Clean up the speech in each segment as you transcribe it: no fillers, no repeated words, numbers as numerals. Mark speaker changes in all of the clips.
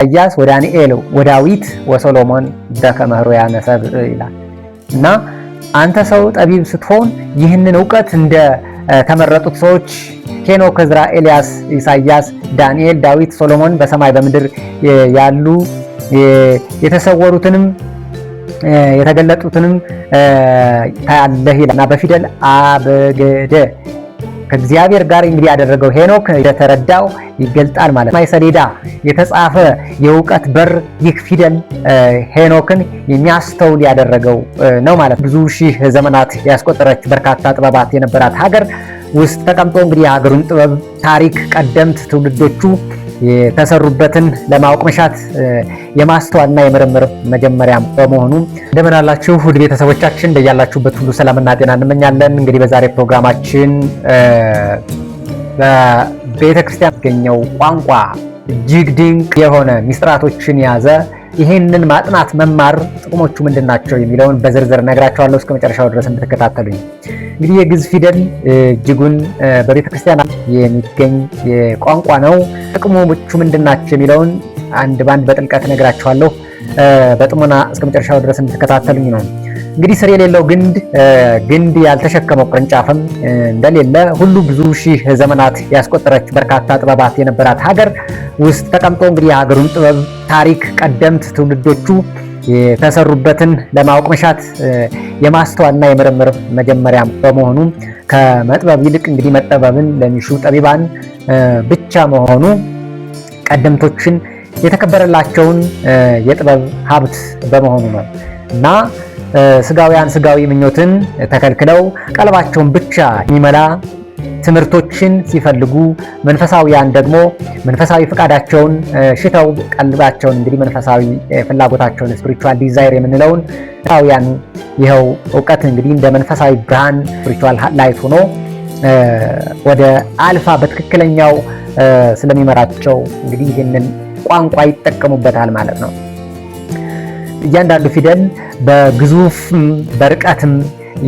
Speaker 1: ኢሳያስ ወዳንኤል ወዳዊት ወሰሎሞን በከመ ኅሩያነ ሰብእ ይላል። እና አንተ ሰው ጠቢብ ስትሆን ይህንን እውቀት እንደ ተመረጡት ሰዎች ሄኖክ፣ ዕዝራ፣ ኤልያስ፣ ኢሳያስ፣ ዳንኤል፣ ዳዊት፣ ሶሎሞን በሰማይ በምድር ያሉ የተሰወሩትንም የተገለጡትንም ታያለህ ይላል። እና በፊደል አበገደ ከእግዚአብሔር ጋር እንግዲህ ያደረገው ሄኖክ እንደተረዳው ይገልጣል ማለት ነው። ሰሌዳ የተጻፈ የእውቀት በር ይህ ፊደል ሄኖክን የሚያስተውል ያደረገው ነው ማለት ነው። ብዙ ሺህ ዘመናት ያስቆጠረች በርካታ ጥበባት የነበራት ሀገር ውስጥ ተቀምጦ እንግዲህ የሀገሩን ጥበብ ታሪክ ቀደምት ትውልዶቹ የተሰሩበትን ለማወቅ መሻት የማስተዋልና የምርምር መጀመሪያም በመሆኑ፣ እንደምን አላችሁ ውድ ቤተሰቦቻችን፣ እንደያላችሁበት ሁሉ ሰላምና ጤና እንመኛለን። እንግዲህ በዛሬ ፕሮግራማችን በቤተ ክርስቲያን የሚገኘው ቋንቋ እጅግ ድንቅ የሆነ ሚስጥራቶችን የያዘ፣ ይህንን ማጥናት መማር ጥቅሞቹ ምንድን ናቸው የሚለውን በዝርዝር እነግራችኋለሁ። እስከ መጨረሻው ድረስ እንድትከታተሉኝ። እንግዲህ የግዕዝ ፊደል እጅጉን በቤተ ክርስቲያን የሚገኝ ቋንቋ ነው። ጥቅሞቹ ምንድን ናቸው የሚለውን አንድ ባንድ በጥልቀት እነግራችኋለሁ። በጥሞና እስከ መጨረሻው ድረስ እንድትከታተሉኝ ነው። እንግዲህ ስር የሌለው ግንድ፣ ግንድ ያልተሸከመው ቅርንጫፍም እንደሌለ ሁሉ ብዙ ሺህ ዘመናት ያስቆጠረች በርካታ ጥበባት የነበራት ሀገር ውስጥ ተቀምጦ እንግዲህ የሀገሩን ጥበብ ታሪክ ቀደምት ትውልዶቹ የተሰሩበትን ለማወቅ መሻት የማስተዋልና የምርምር መጀመሪያ በመሆኑ፣ ከመጥበብ ይልቅ እንግዲህ መጠበብን ለሚሹ ጠቢባን ብቻ መሆኑ ቀደምቶችን የተከበረላቸውን የጥበብ ሀብት በመሆኑ ነው። እና ስጋውያን ስጋዊ ምኞትን ተከልክለው ቀልባቸውን ብቻ የሚመላ ትምህርቶችን ሲፈልጉ፣ መንፈሳዊያን ደግሞ መንፈሳዊ ፍቃዳቸውን ሽተው ቀልባቸውን እንግዲህ መንፈሳዊ ፍላጎታቸውን spiritual desire የምንለውን መንፈሳዊያን ይኸው እውቀት እንግዲህ እንደ መንፈሳዊ ብርሃን spiritual light ሆኖ ወደ አልፋ በትክክለኛው ስለሚመራቸው እንግዲህ ይህንን ቋንቋ ይጠቀሙበታል ማለት ነው። እያንዳንዱ ፊደል በግዙፍም በርቀትም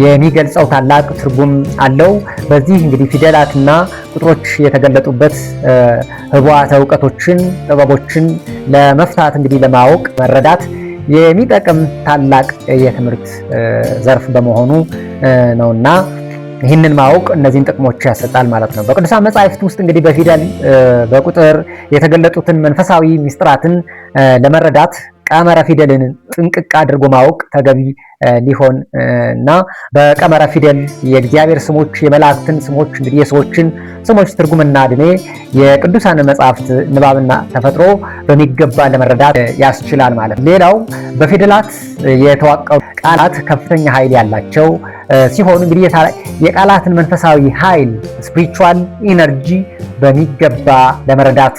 Speaker 1: የሚገልጸው ታላቅ ትርጉም አለው። በዚህ እንግዲህ ፊደላትና ቁጥሮች የተገለጡበት ህቡዓተ እውቀቶችን፣ ጥበቦችን ለመፍታት እንግዲህ ለማወቅ መረዳት የሚጠቅም ታላቅ የትምህርት ዘርፍ በመሆኑ ነውና ይህንን ማወቅ እነዚህን ጥቅሞች ያሰጣል ማለት ነው። በቅዱሳን መጻሕፍት ውስጥ እንግዲህ በፊደል በቁጥር የተገለጡትን መንፈሳዊ ሚስጥራትን ለመረዳት ቀመረ ፊደልን ጥንቅቅ አድርጎ ማወቅ ተገቢ ሊሆን እና በቀመረ ፊደል የእግዚአብሔር ስሞች፣ የመላእክትን ስሞች፣ እንግዲህ የሰዎችን ስሞች ትርጉምና እድሜ፣ የቅዱሳን መጽሐፍት ንባብና ተፈጥሮ በሚገባ ለመረዳት ያስችላል ማለት ነው። ሌላው በፊደላት የተዋቀሩ ቃላት ከፍተኛ ኃይል ያላቸው ሲሆኑ እንግዲህ የቃላትን መንፈሳዊ ኃይል spiritual energy በሚገባ ለመረዳት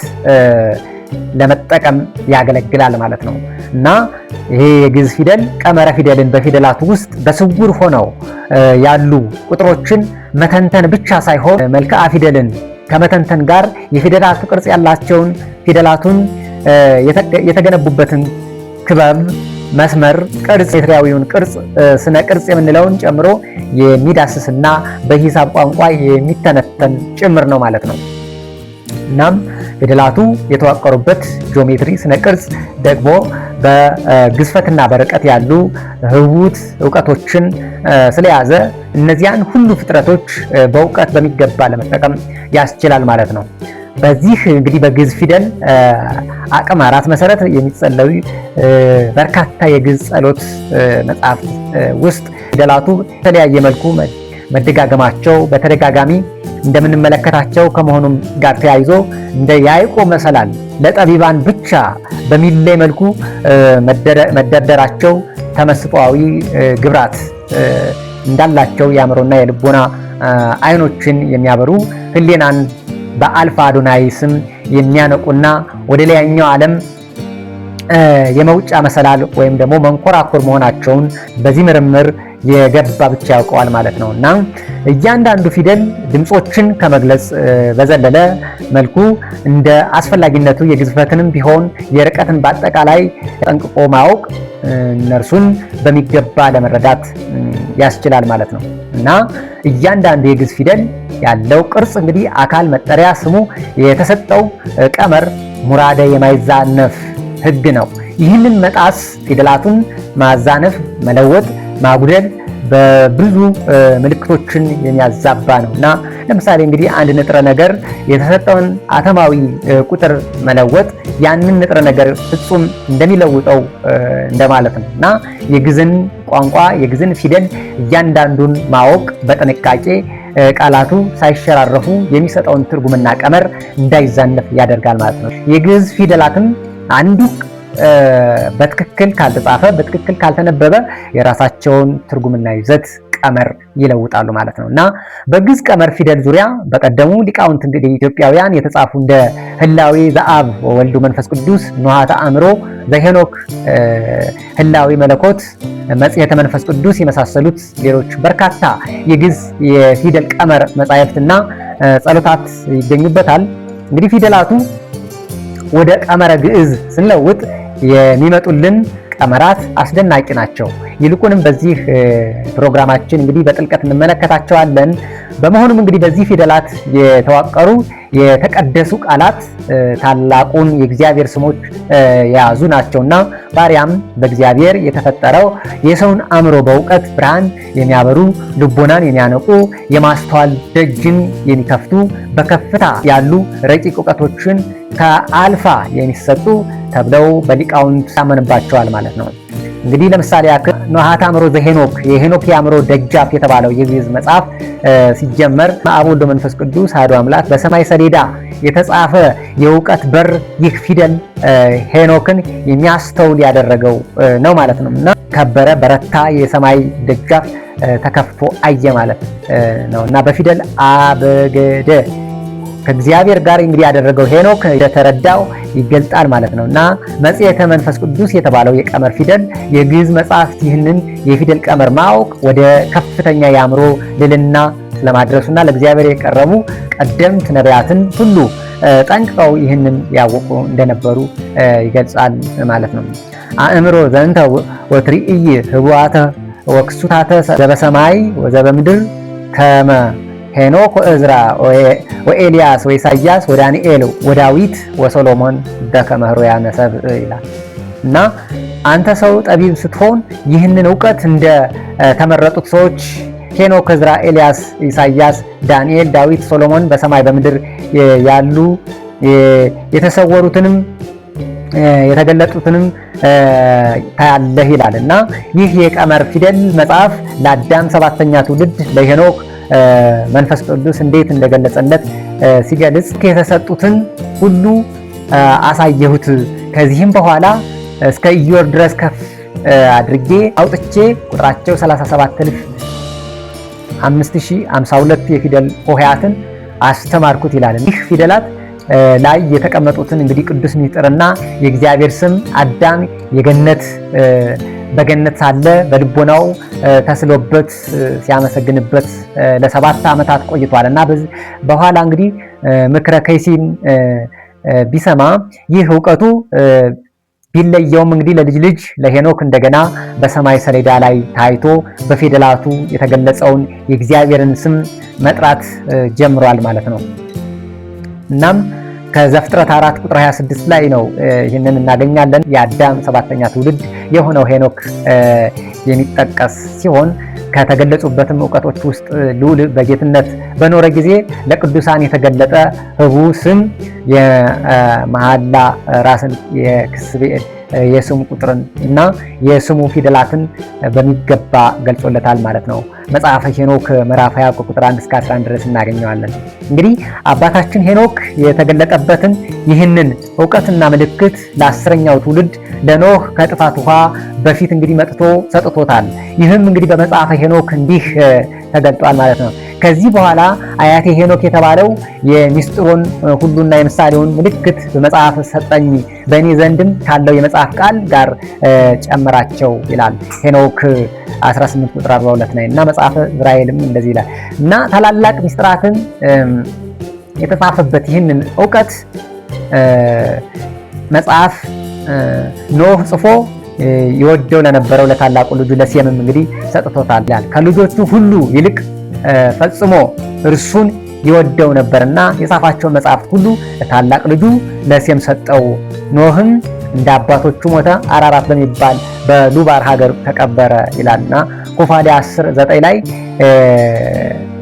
Speaker 1: ለመጠቀም ያገለግላል ማለት ነው። እና ይሄ የግዕዝ ፊደል ቀመረ ፊደልን በፊደላት ውስጥ በስውር ሆነው ያሉ ቁጥሮችን መተንተን ብቻ ሳይሆን መልክዓ ፊደልን ከመተንተን ጋር የፊደላቱ ቅርጽ ያላቸውን ፊደላቱን የተገነቡበትን ክበብ፣ መስመር፣ ቅርጽ፣ ሜትሪያዊውን ቅርጽ፣ ስነ ቅርጽ የምንለውን ጨምሮ የሚዳስስና በሂሳብ ቋንቋ የሚተነተን ጭምር ነው ማለት ነው። እናም ፊደላቱ የተዋቀሩበት ጂኦሜትሪ ስነ ቅርጽ ደግሞ በግዝፈትና በርቀት ያሉ ህውት እውቀቶችን ስለያዘ እነዚያን ሁሉ ፍጥረቶች በእውቀት በሚገባ ለመጠቀም ያስችላል ማለት ነው። በዚህ እንግዲህ በግዕዝ ፊደል አቅም አራት መሰረት የሚጸለዩ በርካታ የግዕዝ ጸሎት መጽሐፍት ውስጥ ፊደላቱ በተለያየ መልኩ መደጋገማቸው በተደጋጋሚ እንደምንመለከታቸው ከመሆኑም ጋር ተያይዞ እንደ ያዕቆብ መሰላል ለጠቢባን ብቻ በሚለይ መልኩ መደርደራቸው ተመስጧዊ ግብራት እንዳላቸው የአእምሮና የልቦና አይኖችን የሚያበሩ፣ ህሊናን በአልፋ አዶናይ ስም የሚያነቁና ወደ ላይኛው ዓለም የመውጫ መሰላል ወይም ደግሞ መንኮራኩር መሆናቸውን በዚህ ምርምር የገባ ብቻ ያውቀዋል ማለት ነው። እና እያንዳንዱ ፊደል ድምጾችን ከመግለጽ በዘለለ መልኩ እንደ አስፈላጊነቱ የግዝፈትንም ቢሆን የርቀትን በአጠቃላይ ጠንቅቆ ማወቅ እነርሱን በሚገባ ለመረዳት ያስችላል ማለት ነው። እና እያንዳንዱ የግዕዝ ፊደል ያለው ቅርጽ እንግዲህ አካል መጠሪያ ስሙ የተሰጠው ቀመር ሙራደ የማይዛነፍ ሕግ ነው። ይህንን መጣስ፣ ፊደላቱን ማዛነፍ፣ መለወጥ፣ ማጉደል በብዙ ምልክቶችን የሚያዛባ ነው እና ለምሳሌ እንግዲህ አንድ ንጥረ ነገር የተሰጠውን አተማዊ ቁጥር መለወጥ ያንን ንጥረ ነገር ፍጹም እንደሚለውጠው እንደማለት ነው እና የግዕዝን ቋንቋ፣ የግዕዝን ፊደል እያንዳንዱን ማወቅ በጥንቃቄ ቃላቱ ሳይሸራረፉ የሚሰጠውን ትርጉምና ቀመር እንዳይዛነፍ ያደርጋል ማለት ነው። የግዕዝ ፊደላትም አንዱ በትክክል ካልተጻፈ፣ በትክክል ካልተነበበ የራሳቸውን ትርጉምና ይዘት ቀመር ይለውጣሉ ማለት ነው እና በግዕዝ ቀመር ፊደል ዙሪያ በቀደሙ ሊቃውንት እንግዲህ ኢትዮጵያውያን የተጻፉ እንደ ህላዌ ዘአብ ወወልድ መንፈስ ቅዱስ፣ ንዋየ ተአምሮ ዘሄኖክ፣ ህላዌ መለኮት፣ መጽሔተ መንፈስ ቅዱስ የመሳሰሉት ሌሎች በርካታ የግዕዝ የፊደል ቀመር መጻሕፍትና ጸሎታት ይገኙበታል። እንግዲህ ፊደላቱ ወደ ቀመረ ግዕዝ ስንለውጥ የሚመጡልን ቀመራት አስደናቂ ናቸው። ይልቁንም በዚህ ፕሮግራማችን እንግዲህ በጥልቀት እንመለከታቸዋለን። በመሆኑም እንግዲህ በዚህ ፊደላት የተዋቀሩ የተቀደሱ ቃላት ታላቁን የእግዚአብሔር ስሞች የያዙ ናቸውና ባሪያም በእግዚአብሔር የተፈጠረው የሰውን አእምሮ በእውቀት ብርሃን የሚያበሩ፣ ልቦናን የሚያነቁ፣ የማስተዋል ደጅን የሚከፍቱ፣ በከፍታ ያሉ ረቂቅ እውቀቶችን ከአልፋ የሚሰጡ ተብለው በሊቃውንት ታመንባቸዋል ማለት ነው። እንግዲህ ለምሳሌ ያክል ንዋየ ተአምሮ ዘሄኖክ፣ የሄኖክ የአእምሮ ደጃፍ የተባለው የግዕዝ መጽሐፍ ሲጀመር አብ ወልድ መንፈስ ቅዱስ አሐዱ አምላክ በሰማይ ሰሌዳ የተጻፈ የእውቀት በር ይህ ፊደል ሄኖክን የሚያስተውል ያደረገው ነው ማለት ነው እና ከበረ በረታ፣ የሰማይ ደጃፍ ተከፍቶ አየ ማለት ነው እና በፊደል አበገደ ከእግዚአብሔር ጋር እንግዲህ ያደረገው ሄኖክ እንደተረዳው ይገልጣል ማለት ነው እና መጽሔተ መንፈስ ቅዱስ የተባለው የቀመር ፊደል የግዕዝ መጽሐፍት ይህንን የፊደል ቀመር ማወቅ ወደ ከፍተኛ የአእምሮ ልዕልና ስለማድረሱና ለእግዚአብሔር የቀረቡ ቀደምት ነቢያትን ሁሉ ጠንቅቀው ይህንን ያወቁ እንደነበሩ ይገልጻል ማለት ነው። አእምሮ ዘንተ ወትርእይ ህቡአተ ወክሱታተ ዘበሰማይ ወዘበምድር ከመ ሄኖክ ወእዝራ ወኤልያስ ወኢሳያስ ወዳንኤል ወዳዊት ወሶሎሞን በከመ ኅሩያነ ሰብእ ይላል እና አንተ ሰው ጠቢብ ስትሆን ይህንን እውቀት እንደ ተመረጡት ሰዎች ሄኖክ፣ እዝራ፣ ኤልያስ፣ ኢሳያስ፣ ዳንኤል፣ ዳዊት፣ ሶሎሞን በሰማይ በምድር ያሉ የተሰወሩትንም የተገለጡትንም ታያለህ ይላል እና ይህ የቀመር ፊደል መጽሐፍ ለአዳም ሰባተኛ ትውልድ ለሄኖክ መንፈስ ቅዱስ እንዴት እንደገለጸለት ሲገልጽ የተሰጡትን ሁሉ አሳየሁት። ከዚህም በኋላ እስከ ኢዮር ድረስ ከፍ አድርጌ አውጥቼ ቁጥራቸው 37,5052 የፊደል ሆሄያትን አስተማርኩት ይላል። ይህ ፊደላት ላይ የተቀመጡትን እንግዲህ ቅዱስ ሚስጥርና የእግዚአብሔር ስም አዳም የገነት በገነት ሳለ በልቦናው ተስሎበት ሲያመሰግንበት ለ7 ዓመታት ቆይቷል እና በኋላ እንግዲህ ምክረ ከይሲን ቢሰማ ይህ እውቀቱ ቢለየውም እንግዲህ ለልጅ ልጅ ለሄኖክ እንደገና በሰማይ ሰሌዳ ላይ ታይቶ በፊደላቱ የተገለጸውን የእግዚአብሔርን ስም መጥራት ጀምሯል ማለት ነው። እናም ከዘፍጥረት 4 ቁጥር 26 ላይ ነው ይህንን እናገኛለን። የአዳም ሰባተኛ ትውልድ የሆነው ሄኖክ የሚጠቀስ ሲሆን ከተገለጹበትም እውቀቶች ውስጥ ልዑል በጌትነት በኖረ ጊዜ ለቅዱሳን የተገለጠ ህቡ ስም፣ የመሐላ ራስን፣ የክስብኤል የስሙ ቁጥርን እና የስሙ ፊደላትን በሚገባ ገልጾለታል ማለት ነው። መጽሐፈ ሄኖክ ምዕራፍ 20 ቁጥር 1 እስከ 11 ድረስ እናገኘዋለን። እንግዲህ አባታችን ሄኖክ የተገለጠበትን ይህንን እውቀትና ምልክት ለአስረኛው ትውልድ ለኖህ ከጥፋት ውሃ በፊት እንግዲህ መጥቶ ሰጥቶታል። ይህም እንግዲህ በመጽሐፈ ሄኖክ እንዲህ ተገልጧል ማለት ነው። ከዚህ በኋላ አያቴ ሄኖክ የተባለው የሚስጥሩን ሁሉና የምሳሌውን ምልክት በመጽሐፍ ሰጠኝ፣ በእኔ ዘንድም ካለው የመጽሐፍ ቃል ጋር ጨመራቸው ይላል ሄኖክ 18 ቁጥር 42 ላይ እና መጽሐፈ ዕዝራኤልም እንደዚህ ይላል እና ታላላቅ ሚስጥራትን የተጻፈበት ይህንን እውቀት መጽሐፍ ኖህ ጽፎ ይወደው ለነበረው ለታላቁ ልጁ ለሴምም እንግዲህ ሰጥቶታል ይላል። ከልጆቹ ሁሉ ይልቅ ፈጽሞ እርሱን ይወደው ነበርና የጻፋቸውን መጽሐፍት ሁሉ ለታላቅ ልጁ ለሴም ሰጠው። ኖህም እንደ አባቶቹ ሞተ፣ አራራት በሚባል በሉባር ሀገር ተቀበረ ይላልና ኩፋሌ 10:9 ላይ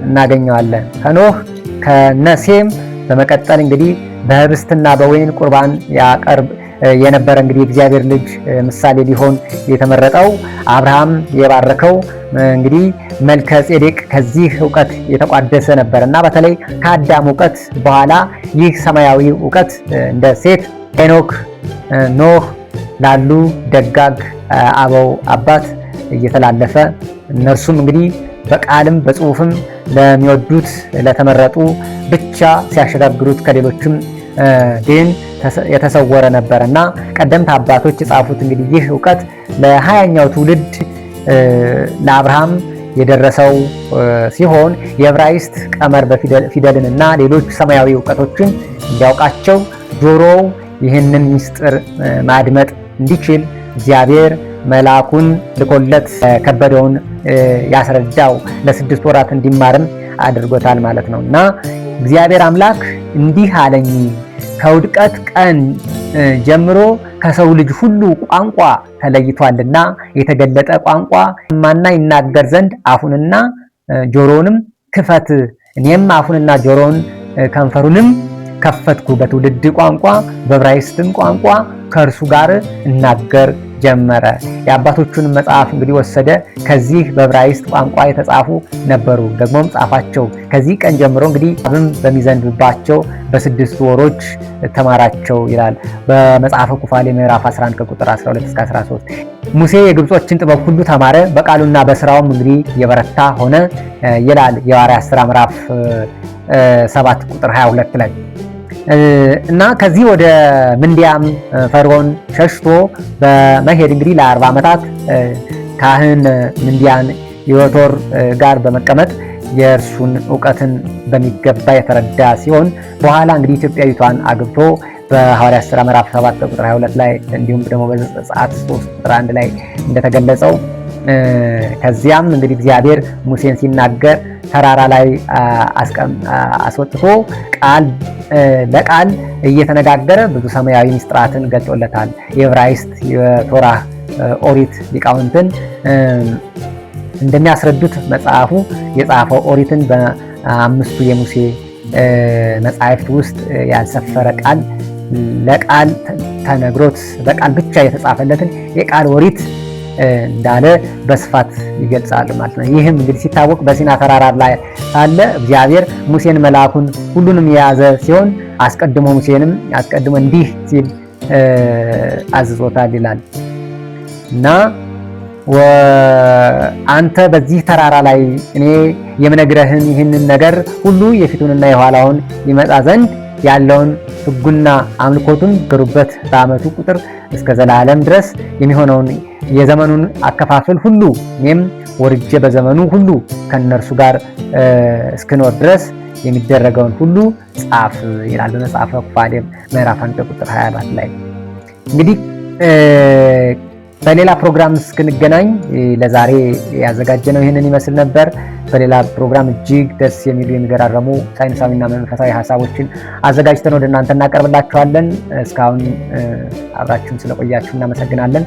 Speaker 1: እናገኘዋለን። ከኖህ ከነሴም በመቀጠል እንግዲህ በህብስትና በወይን ቁርባን ያቀርብ የነበረ እንግዲህ እግዚአብሔር ልጅ ምሳሌ ሊሆን የተመረጠው አብርሃም የባረከው እንግዲህ መልከ ጼዴቅ ከዚህ እውቀት የተቋደሰ ነበር እና በተለይ ከአዳም እውቀት በኋላ ይህ ሰማያዊ እውቀት እንደ ሴት፣ ሄኖክ፣ ኖህ ላሉ ደጋግ አበው አባት እየተላለፈ እነርሱም እንግዲህ በቃልም በጽሁፍም ለሚወዱት ለተመረጡ ብቻ ሲያሸጋግሩት ከሌሎችም ግን የተሰወረ ነበር እና ቀደምት አባቶች የጻፉት እንግዲህ ይህ እውቀት ለ20ኛው ትውልድ ለአብርሃም የደረሰው ሲሆን የዕብራይስጥ ቀመር ፊደልን እና ሌሎች ሰማያዊ እውቀቶችን እንዲያውቃቸው ጆሮው ይህንን ምስጢር ማድመጥ እንዲችል እግዚአብሔር መልአኩን ልኮለት ከበደውን ያስረዳው ለ6 ወራት እንዲማርም አድርጎታል ማለት ነው። እና እግዚአብሔር አምላክ እንዲህ አለኝ፣ ከውድቀት ቀን ጀምሮ ከሰው ልጅ ሁሉ ቋንቋ ተለይቷልና የተገለጠ ቋንቋ ማና ይናገር ዘንድ አፉንና ጆሮውንም ክፈት። እኔም አፉንና ጆሮውን ከንፈሩንም ከፈትኩ፣ በትውልድ ቋንቋ በዕብራይስጥም ቋንቋ ከእርሱ ጋር እናገር ጀመረ። የአባቶቹን መጽሐፍ እንግዲህ ወሰደ። ከዚህ በዕብራይስጥ ቋንቋ የተጻፉ ነበሩ። ደግሞም ጻፋቸው። ከዚህ ቀን ጀምሮ እንግዲህ አብም በሚዘንብባቸው በ6 ወሮች ተማራቸው ይላል በመጽሐፈ ኩፋሌ ምዕራፍ 11 ከቁጥር 12 እስከ 13። ሙሴ የግብጾችን ጥበብ ሁሉ ተማረ፣ በቃሉና በስራውም እንግዲህ የበረታ ሆነ ይላል የሐዋርያት ሥራ ምዕራፍ 7 ቁጥር 22 ላይ። እና ከዚህ ወደ ምንዲያም ፈርዖን ሸሽቶ በመሄድ እንግዲህ ለ40 ዓመታት ካህን ምንዲያን ዮቶር ጋር በመቀመጥ የእርሱን እውቀትን በሚገባ የተረዳ ሲሆን በኋላ እንግዲህ ኢትዮጵያዊቷን አግብቶ በሐዋርያት ሥራ ምዕራፍ 7 ቁጥር 22 ላይ እንዲሁም ደግሞ በዘጸአት 3 ቁጥር 1 ላይ እንደተገለጸው ከዚያም እንግዲህ እግዚአብሔር ሙሴን ሲናገር ተራራ ላይ አስወጥቶ ቃል ለቃል እየተነጋገረ ብዙ ሰማያዊ ምስጢራትን ገልጦለታል። የዕብራይስጥ የቶራህ ኦሪት ሊቃውንትን እንደሚያስረዱት መጽሐፉ የጻፈው ኦሪትን በአምስቱ የሙሴ መጻሕፍት ውስጥ ያልሰፈረ ቃል ለቃል ተነግሮት በቃል ብቻ የተጻፈለትን የቃል ኦሪት እንዳለ በስፋት ይገልጻሉ ማለት ነው። ይህም እንግዲህ ሲታወቅ በሲና ተራራ ላይ ሳለ እግዚአብሔር ሙሴን መልአኩን ሁሉንም የያዘ ሲሆን አስቀድሞ ሙሴንም አስቀድሞ እንዲህ ሲል አዝዞታል ይላል። እና አንተ በዚህ ተራራ ላይ እኔ የምነግረህን ይህንን ነገር ሁሉ የፊቱንና የኋላውን ይመጣ ዘንድ ያለውን ሕጉና አምልኮቱን ገሩበት በዓመቱ ቁጥር እስከ ዘላለም ድረስ የሚሆነውን የዘመኑን አከፋፈል ሁሉ እኔም ወርጄ በዘመኑ ሁሉ ከእነርሱ ጋር እስክኖር ድረስ የሚደረገውን ሁሉ ጻፍ ይላል በመጽሐፈ ኩፋሌ ምዕራፍ 1 ቁጥር 24 ላይ። እንግዲህ በሌላ ፕሮግራም እስክንገናኝ ለዛሬ ያዘጋጀነው ይህንን ይመስል ነበር። በሌላ ፕሮግራም እጅግ ደስ የሚሉ የሚገራረሙ ሳይንሳዊና መንፈሳዊ ሀሳቦችን አዘጋጅተን ወደ እናንተ እናቀርብላችኋለን። እስካሁን አብራችሁን ስለቆያችሁ እናመሰግናለን።